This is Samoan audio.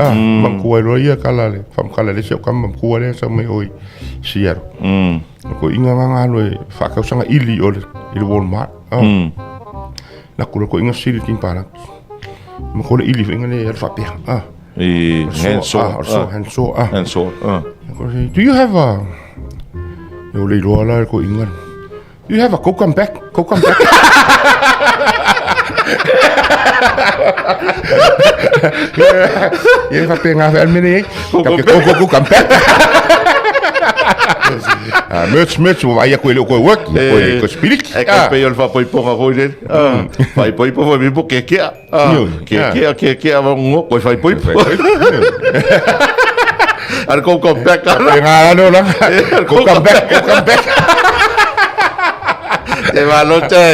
Ah, manatua ai loa ia tala le faamatala le isi au tama matua lea sau mai o i Seattle. O ko inga nga lo e whaakausanga ili o le i le Walmart. Ah. Na kura ko inga sili king para. Ma ko le ili inga le al whapea. Ah. I hand saw. Ah, so hand saw. Ah. Hand saw. Ah. Ko se, do you have a Yo le iloa la ko inga. Do you have a go come back? Go come back. Ie, whapea ngā whea mene ei. Go, go, go, go, come back. Ah, merch, merch, ua vai aku e leo koe work, koe, koe spirit. E kai pei o le whapaiponga koe nei. Ah, whaipoipo whai mipo ke kea. Ah, ke kea, ke kea wa ngo, koe whaipoipo. Ar go come back. Pe ngā rano la. Go come back, go come back. Te malo te.